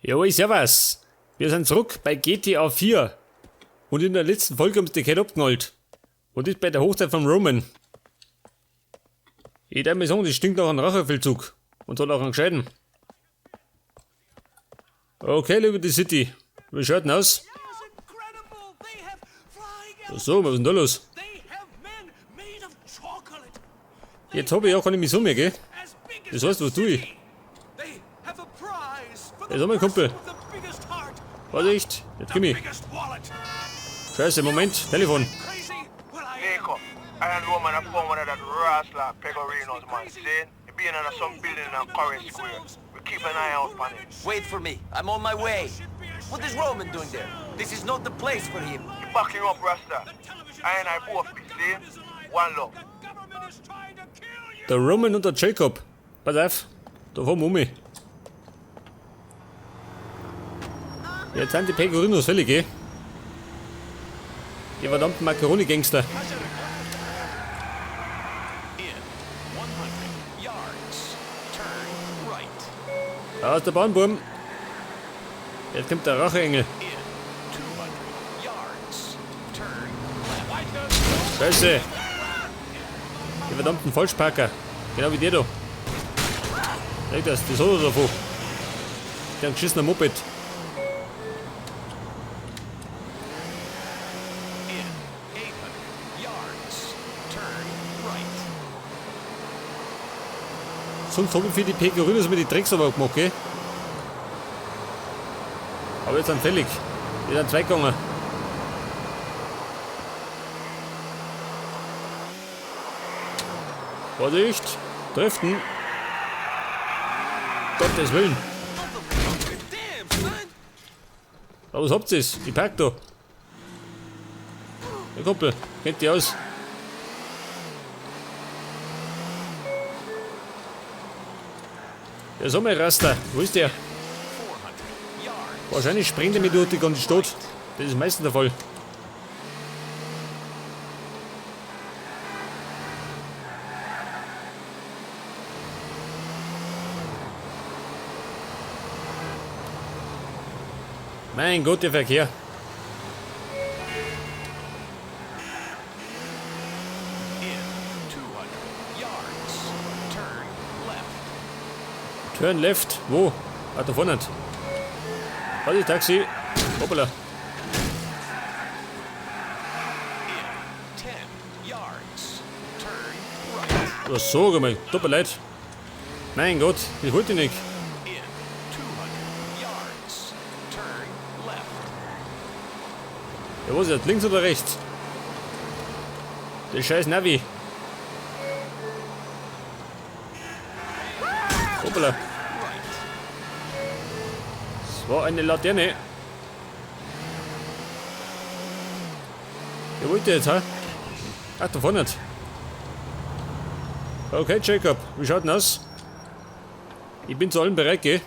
Jawohl, servus. Wir sind zurück bei GTA 4. Und in der letzten Folge haben sie die Kette abgeknallt. Und ist bei der Hochzeit von Roman. Ich darf mir sagen, das stinkt nach einem Rachefeldzug. Und soll auch einen gescheiten. Okay, liebe die City. Wie schaut denn aus? So, was ist denn da los? Jetzt hab ich ja keine Mission mehr, gell? Das heißt, was tue ich? Jetzt haben wir Kumpel. Vorsicht, jetzt komm ich. Scheiße, Moment, Telefon. Nico, I and Roman have found one of that rascal Pegorinos, man. See? He be in some building in Curry Square. We keep an eye out on him. Wait for me. I'm on my way. What is Roman doing there? This is not the place for him. He backing up, Rasta. I and I both be, see? One love. Der Roman und der Jacob. Pass auf, da fahren wir um mich. Jetzt sind die Pegorinos fällig, gell? Die verdammten Macaroni-Gangster. In 100 yards, turn right. Da ist der Bahnburm. Jetzt kommt der Racheengel. In 200 yards, turn left. Scheiße. Die verdammten Falschparker. Genau wie der da. Sag das, das hat er davon. Der geschissener Moped. In 800 yards, turn right. Sonst hab ich für die Pegorinos immer die Drecksarbeit gemacht, gell? Aber jetzt sind fällig. Die sind zwei gegangen. Vorsicht! Driften! Gottes Willen! Aber was habt ihr's? Ich park da. Der Kumpel, kennt die aus. Der Sommerraster, wo ist der? 400 yards, Wahrscheinlich sprengt er mir durch die ganze Stadt. Das ist meistens der Fall. Mein Gott, der Verkehr. In 200 yards, turn left. Turn left. Wo? Ah, da vorne. Warte, Taxi. Hoppala. In 10 yards, turn right. Was sag mal, tut mir leid. Mein Gott, ich wollte nicht. In 200 yards, turn left. Ja, was ist das? Links oder rechts? Der scheiß Navi. Hoppala. Right. Das war eine Laterne. Wer wollt ihr jetzt, hä? Ach, da vorne. Okay, Jacob, wie schaut denn aus? Ich bin zu allem bereit, gell?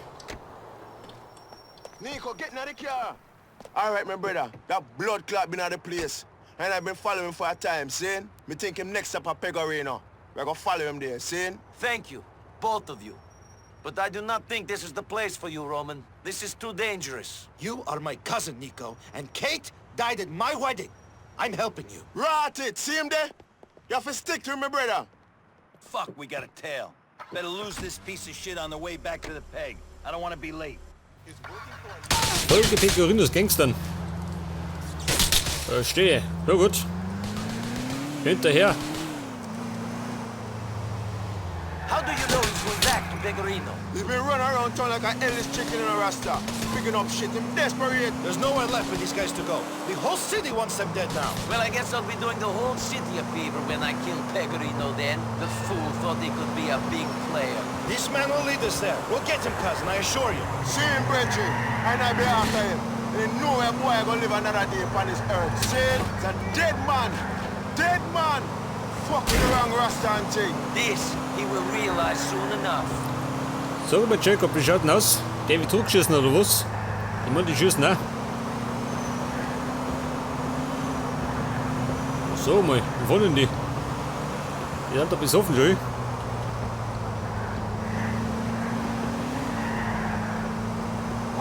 Nico, get in the car. All right, my brother. That blood clot been at the place. And I've been following for a time, see? Me think him next up at Pegorino. We're gonna follow him there, see? Thank you, both of you. But I do not think this is the place for you, Roman. This is too dangerous. You are my cousin, Nico, and Kate died at my wedding. I'm helping you. Rot it, see him there? You have to stick to him, my brother. Fuck, we got a tail. Better lose this piece of shit on the way back to the peg. I don't want to be late. Folge Pegorinos Gangstern. Verstehe. Na gut. Hinterher. How do you know he's going back to Pegorino? He's been running around town like an endless chicken in a rasta. Picking up shit, him desperate. There's nowhere left for these guys to go. The whole city wants them dead now. Well, I guess I'll be doing the whole city a favor when I kill Pegorino then. The fool thought he could be a big player. This man will lead us there. We'll get him, cousin, I assure you. See him, Brethren, and I be after him. And no way boy gonna live another day upon this earth. See? It's a dead man. Dead man. Fuck with the wrong Rasta and thing. This he will realize soon enough. Sag mal, Jacob, wie schaut denn aus? Der wird zurückgeschissen oder was? Ich meine, die schießen auch. So mal, wo fahren denn die? Die sind da besoffen schon.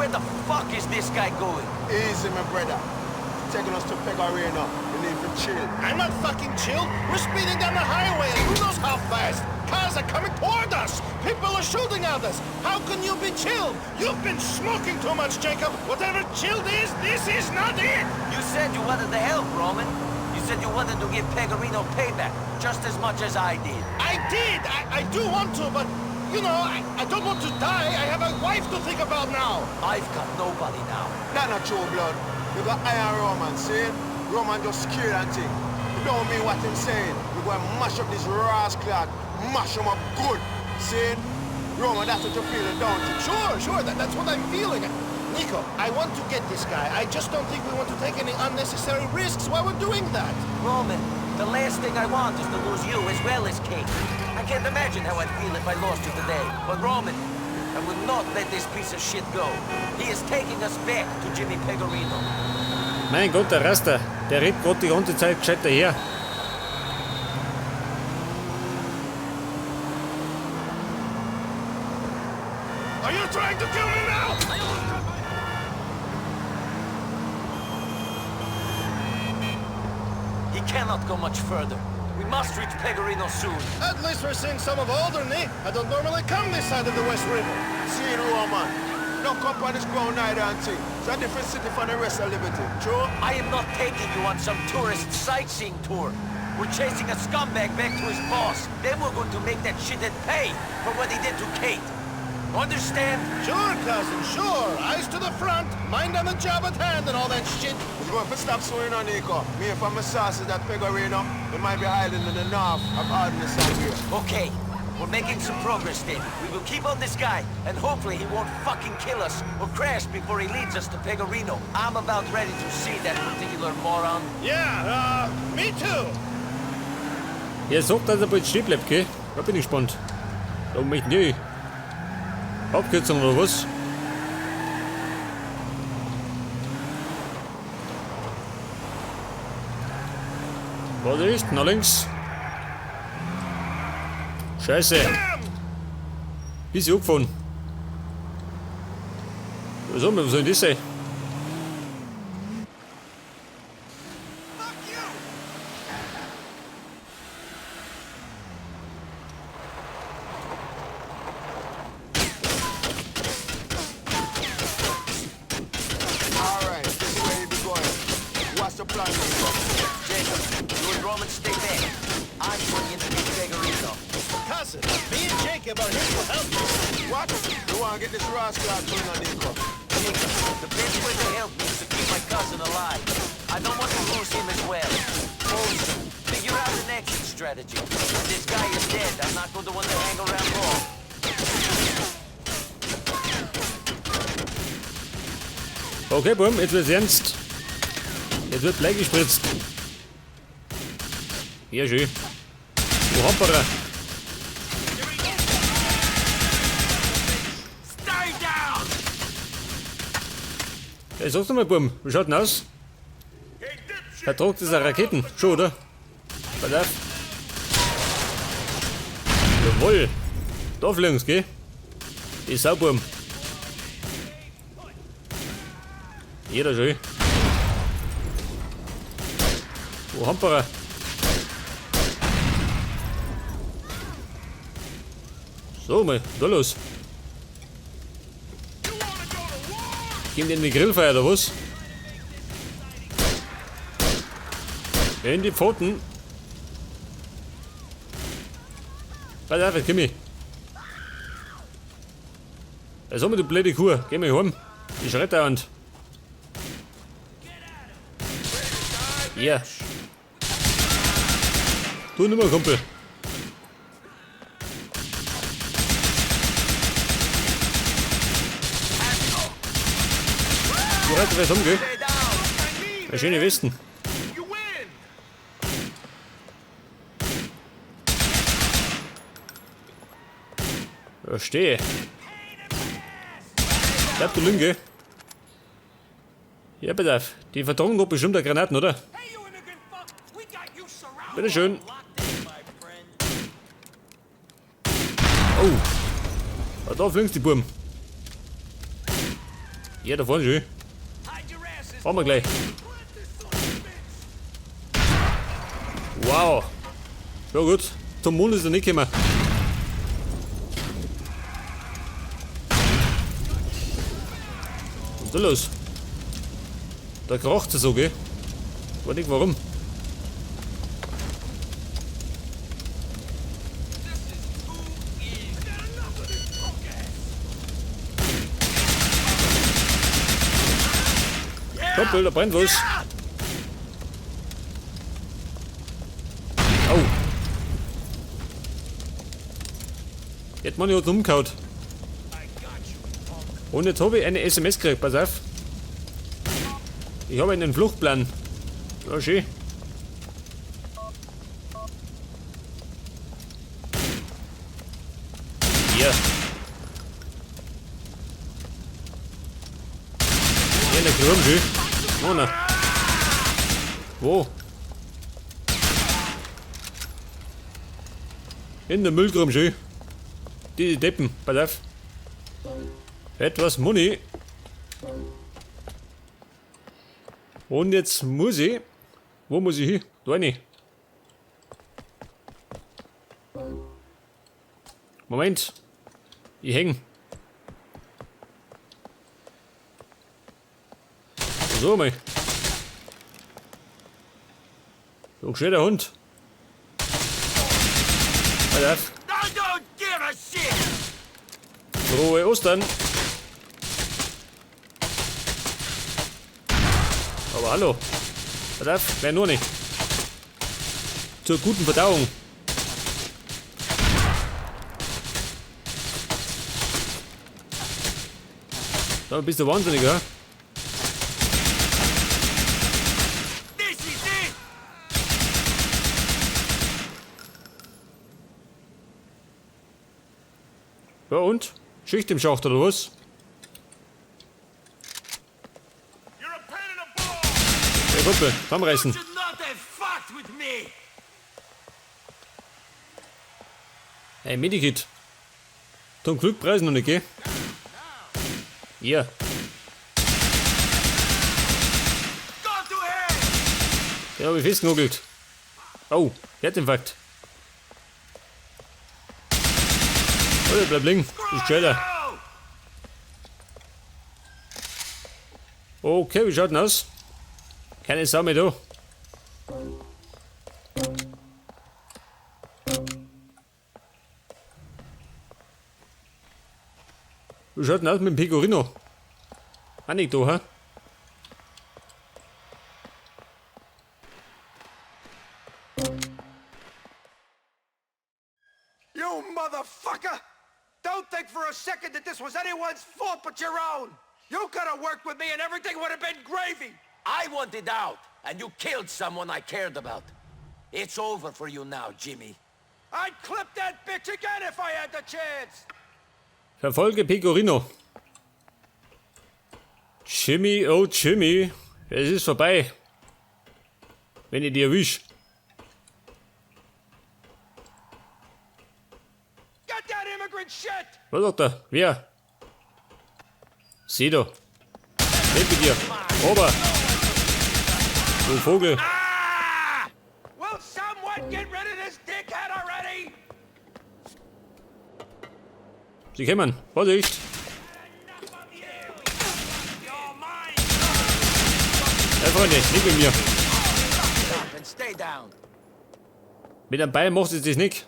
Where the fuck is this guy going? Easy, my brother. He's taking us to Pegorino. You need to chill. I'm not fucking chilled. We're speeding down the highway and who knows how fast. Cars are coming toward us. People are shooting at us. How can you be chilled? You've been smoking too much, Jacob. Whatever chilled is, this is not it. You said you wanted to help, Roman. You said you wanted to give Pegorino payback, just as much as I did. I did. I do want to, but, you know, I don't want to die. I have a wife to think about now. I've got nobody now. That not true, blood. You got Iron Roman, see? Roman just scared and thing. You don't mean what him saying. We going to mash up this rascal, mash him up good, see? Roman, that's what you're feeling, don't you? Sure, that's what I'm feeling. Niko, I want to get this guy. I just don't think we want to take any unnecessary risks while we're doing that. Roman, the last thing I want is to lose you as well as Kate. I can't imagine how I'd feel if I lost you today. But Roman, I will not let this piece of shit go. He is taking us back to Jimmy Pegorino. Mein Gott, der Raster, der redet gerade die ganze Zeit gescheit daher. Are you trying to kill me now? He cannot go much further. We must reach Pegorino soon. At least we're seeing some of Alderney. I don't normally come this side of the West River. See, Roman, don't come on this ground neither and thing. It's a different city from the rest of Liberty, true? I am not taking you on some tourist sightseeing tour. We're chasing a scumbag back to his boss. Then we're going to make that shithead pay for what he did to Kate. Understand? Sure, cousin, sure. Eyes to the front, mind on the job at hand and all that shit. We're going to stop soon, Niko. Me and from my sources that Pegorino, they might be hiding in the north of Alderney somewhere. Okay, we're making some progress then. We will keep on this guy, and hopefully he won't fucking kill us or crash before he leads us to Pegorino. I'm about ready to see that particular moron. Yeah, me too. Er sagt, dass er bald stehen bleibt, gell? Da bin ich gespannt. Da möchten die Abkürzung oder was? Was ist? Nach links. Scheiße. Bisschen angefahren. Was soll denn das sein? Alright, this is where he be going. What's the plan, Niko? Jacob, you and Roman stay back. I'm going in to meet Pegorino. Cousin, me and Jacob are here to help you. What? You want to get this rascal to Niko? Jacob, the best way to help me is to keep my cousin alive. I don't want to lose him as well. Also, figure out an exit strategy. When this guy is dead, I'm not going to want to hang around long. Okay, Bumm, jetzt wird's ernst. Jetzt wird Blei gespritzt. Ja, schön. Du Hamperer. Stay down! Hey, sag's doch mal, Bumm, wie schaut denn aus? Vertrag dieser Raketen, schon, oder? Pass auf. Jawohl. Da fliegen's, gell? Die Sau, Bumm. Jeder schön. Wo Hamperer? So, mal, da los. Gehen die in die Grillfeier oder was? In die Pfoten. Pass auf, jetzt komm ich. Also, du blöde Kuh, geh mal heim. Ich schreit dauernd. Ja. Du nimmer, Kumpel. Du halt was um, gell? Eine schöne Westen. Verstehe. Bleib du Lünge. Ja, pass auf. Die vertragen doch bestimmt der Granaten, oder? Bitteschön. Oh. Da fliegst die Burm. Ja, da vorne schön. Haben wir gleich. Wow. Ja gut, zum Mond ist er nicht gekommen. Was ist da los? Da kracht es so, gell? Weiß nicht warum. Kumpel, da brennt was. Au. Jetzt man hat umgehauen. Und jetzt habe ich eine SMS gekriegt, pass auf. Ich habe einen Fluchtplan. Ja, schön. Hier. Hier in der Kram, schön. Oh, na. Wo? In der Müllkram, schön. Die Deppen, pass auf. Etwas Money. Und jetzt muss ich. Wo muss ich hin? Da rein. Moment. Ich häng. So mal. So schön der Hund. Pass auf. Frohe Ostern. Aber hallo. Pass auf, wer nur nicht. Zur guten Verdauung. Da bist du wahnsinnig, ja? Ja und? Schicht im Schacht oder was? Hey Kumpel, zusammenreißen. Hey Medikit. Zum Glück preisen noch nicht, gell? Ja. Den hab ich festgenagelt. Oh, Herzinfarkt. Oh, bleib liegen. Ist gescheiter. Okay, wie schaut denn aus? Keine Sau mehr da. Wie schaut denn aus mit dem Pecorino? Auch nicht da, hä? You motherfucker! Don't think for a second that this was anyone's fault but your own! You could have worked with me and everything would have been gravy! I wanted out, and you killed someone I cared about. It's over for you now, Jimmy. I'd clip that bitch again if I had the chance! Verfolge Pecorino. Jimmy, oh Jimmy, es ist vorbei. Wenn ich dich erwisch. Get that immigrant shit! Was sagt er? Wer? Sieh doch. Red mit dir. Ober. Du Vogel. Will someone get rid of this dickhead already? Sie kommen. Vorsicht. Ja, Freunde, nicht mit mir. Mit einem Bein macht es das nicht.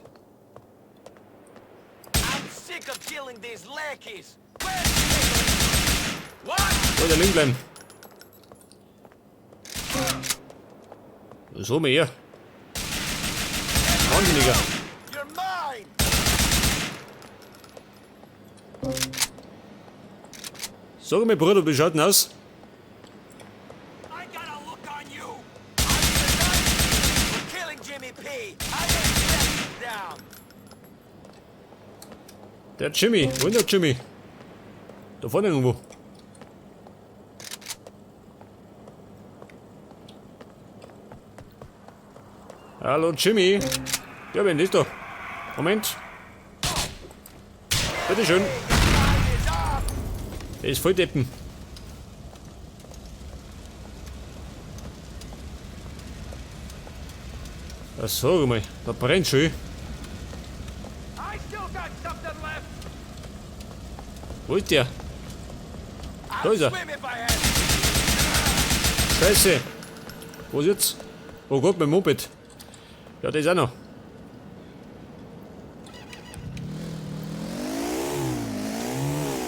Soll der liegen bleiben. So mehr. Wahnsinniger. Sag mir, Bruder, wie schaut denn aus? Der Jimmy, wo ist der Jimmy? Da vorne irgendwo. Hallo Jimmy. Ja, wen ist da? Moment. Bitteschön. Der ist voll deppen. Das sag mal, da brennt schon. Wo ist der? Da ist er. Scheiße. Wo ist jetzt? Oh Gott, mein Moped. Ja, das ist auch noch.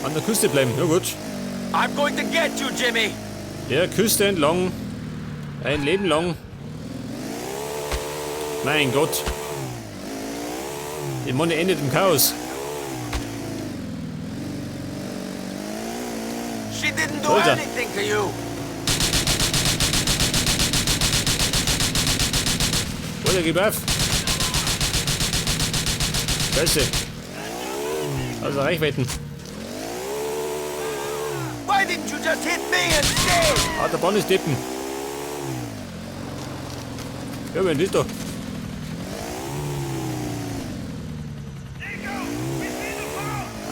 An der Küste bleiben, ja gut. I'm going to get you, Jimmy. Der Küste entlang. Ein Leben lang. Mein Gott. Die Monne endet im Chaos. She didn't do Wo ist er? anything to you. Wo ist er? Gib auf. Scheiße. Also Reichweiten. Why didn't you just hit me instead? Ah, der Bahn ist deppen. Ja, wer ist da?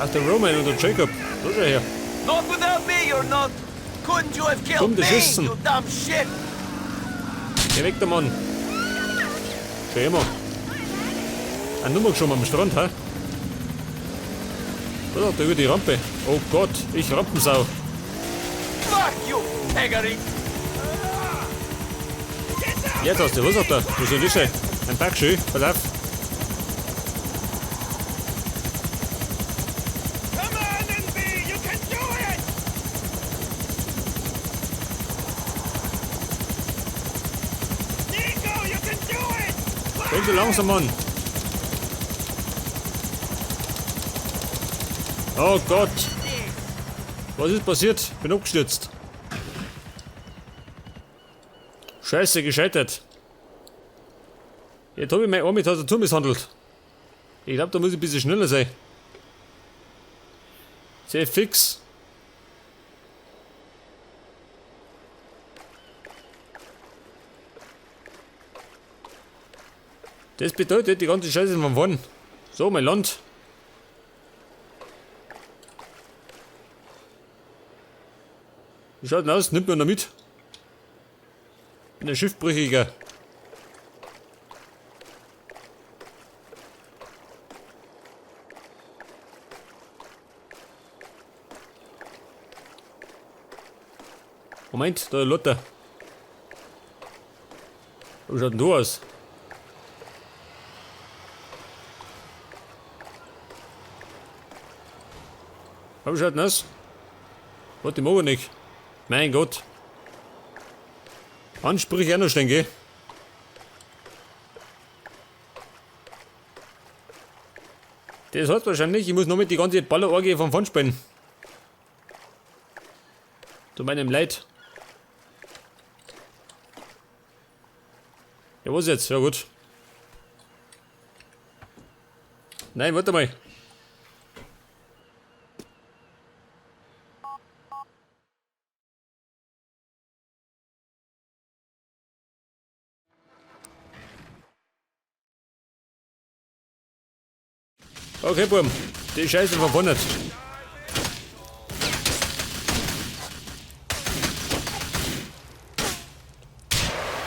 Ach, der Roman und der Jacob. Da schau her. Not without me, you're not. Couldn't you have killed Komm, me, das ist you dumb shit? Geh weg, der Mann. Schau immer. Eine Nummer geschoben am Strand, hä? Da, da über die Rampe. Oh Gott, ich Rampensau. Fuck you, peggery. Jetzt hast du, was hat der? Wo soll das sein? Ein Pack schön, pass auf. Come on, NB, you can do it! Nico, you can do it! Bin so langsam, Mann. Oh Gott. Was ist passiert? Bin abgestürzt. Scheiße, gescheitert. Jetzt hab ich meine arme Tastatur misshandelt. Ich glaub, da muss ich ein bisschen schneller sein. Sehr fix. Das bedeutet, die ganze Scheiße ist von vorn. So, mein Land. Wie schaut denn aus? Nimmt man da mit? Bin ein Schiffbrüchiger. Moment, da ist Lotte. Wie schaut denn du aus? Wie schaut denn aus? Warte, ich mag ich nicht. Mein Gott. Ansprüche auch noch stehen, gell? Das heißt wahrscheinlich, ich muss noch mit die ganze Ballerorgie vom Fond spielen. Zu meinem Leid. Ja, was jetzt? Ja gut. Nein, warte mal. Okay, Burm. Die Scheiße von vorne.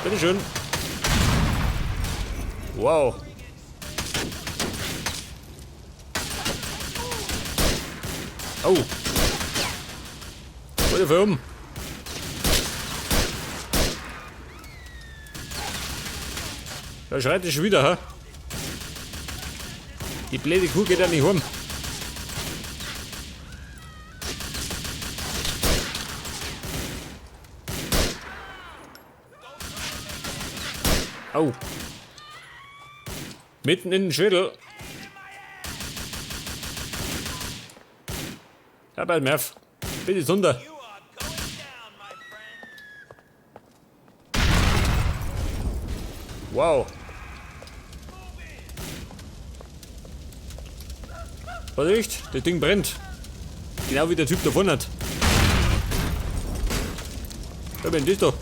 Bitteschön. Wow. Oh. Wollte firmen. Da schreit es schon wieder, hä? Die blöde Kuh geht ja nicht heim. Au. Mitten in den Schädel. Ja, bei Merv. Bitte runter. Wow. Vorsicht, das Ding brennt. Genau wie der Typ davon hat. Da bin ich doch.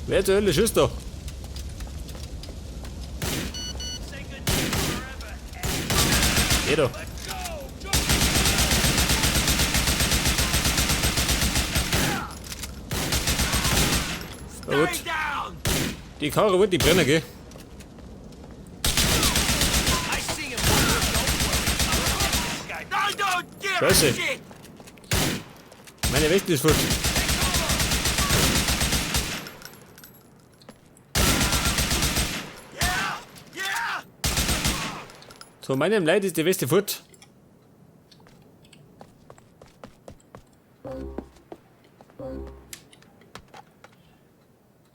Wer zur Hölle schießt da? Geh da. Na gut. Die Karre wird die brennen, gell? Scheiße. Meine Weste ist fort. Zu meinem Leid ist die Weste fort.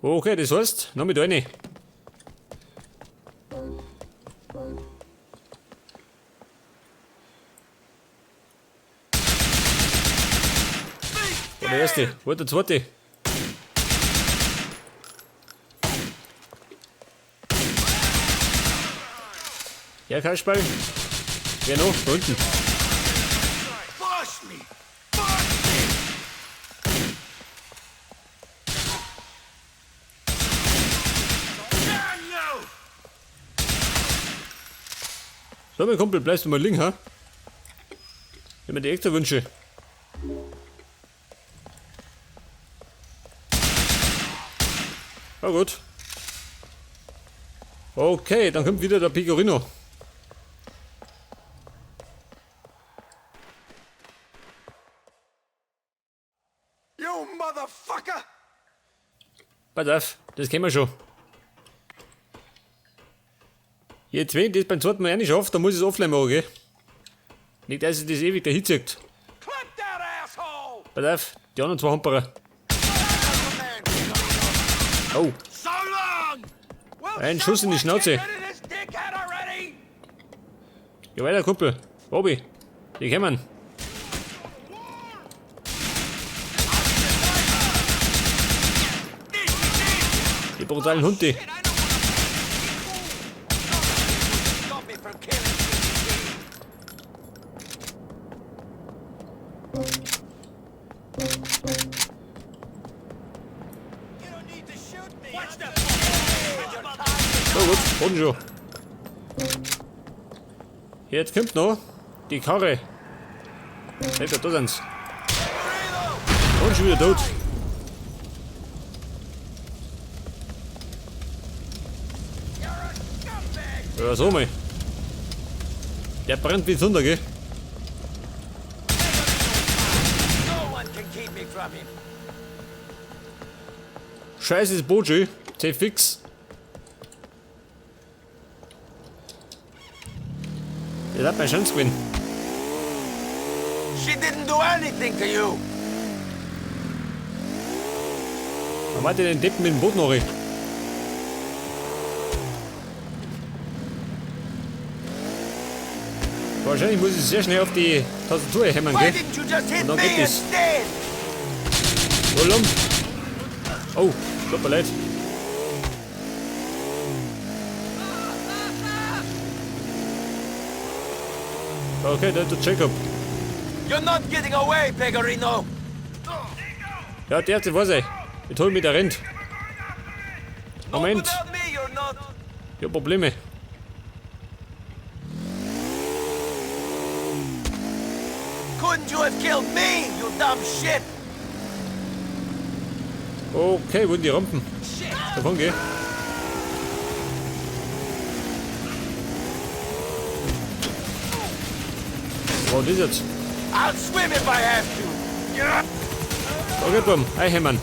Okay, das heißt, noch mit eine. Wo der erste? Wo der zweite? Ja, Kasperl. Wer noch? Da unten. So, mein Kumpel, bleibst du mal liegen, ha? Ich hab mir die extra Wünsche. Na gut. Okay, dann kommt wieder der Pegorino. You motherfucker! Pass auf, das kennen wir schon. Jetzt, wenn ich das beim zweiten Mal auch nicht schaffe, dann muss ich es offline machen, gell? Nicht, dass ich das ewig dahin zieht. Pass auf, die anderen zwei Hamperer. Oh. Ein Schuss in die Schnauze. Geh weiter, Kumpel. Bobby, die kommen. Die brutalen Hunde. So gut, Boden schon. Jetzt kommt noch die Karre. Alter, da sind's. Und schon wieder tot. Ja, so mal. Der brennt wie Zunder, gell? Scheiße, das Boot schon. C-fix. Das hat meine Chance gewesen. She didn't do anything to you. Man warte den Deppen mit dem Boot noch. Wahrscheinlich muss ich sehr schnell auf die Tastatur hämmern, gell? Und dann geht es. Oh, oh, tut mir leid. Okay, da ist der Jacob. You're not getting away, Pegorino. Ja, der erste weiß ich. Ich hol mich der rennt. Moment. Ich hab Probleme. Couldn't you have killed me, you dumb shit? Okay, wo sind die Rampen? Davon geh. Wo ist jetzt? I'll swim if I have to. Yeah. Okay, Bumm, einhämmern.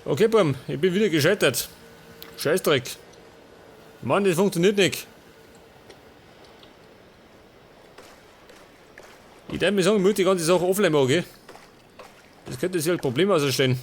Okay, Bumm, ich bin wieder gescheitert. Scheißdreck. Mann, das funktioniert nicht. Ich darf mir sagen, ich muss die ganze Sache offline machen, gell? Das könnte sich halt Probleme ausstellen.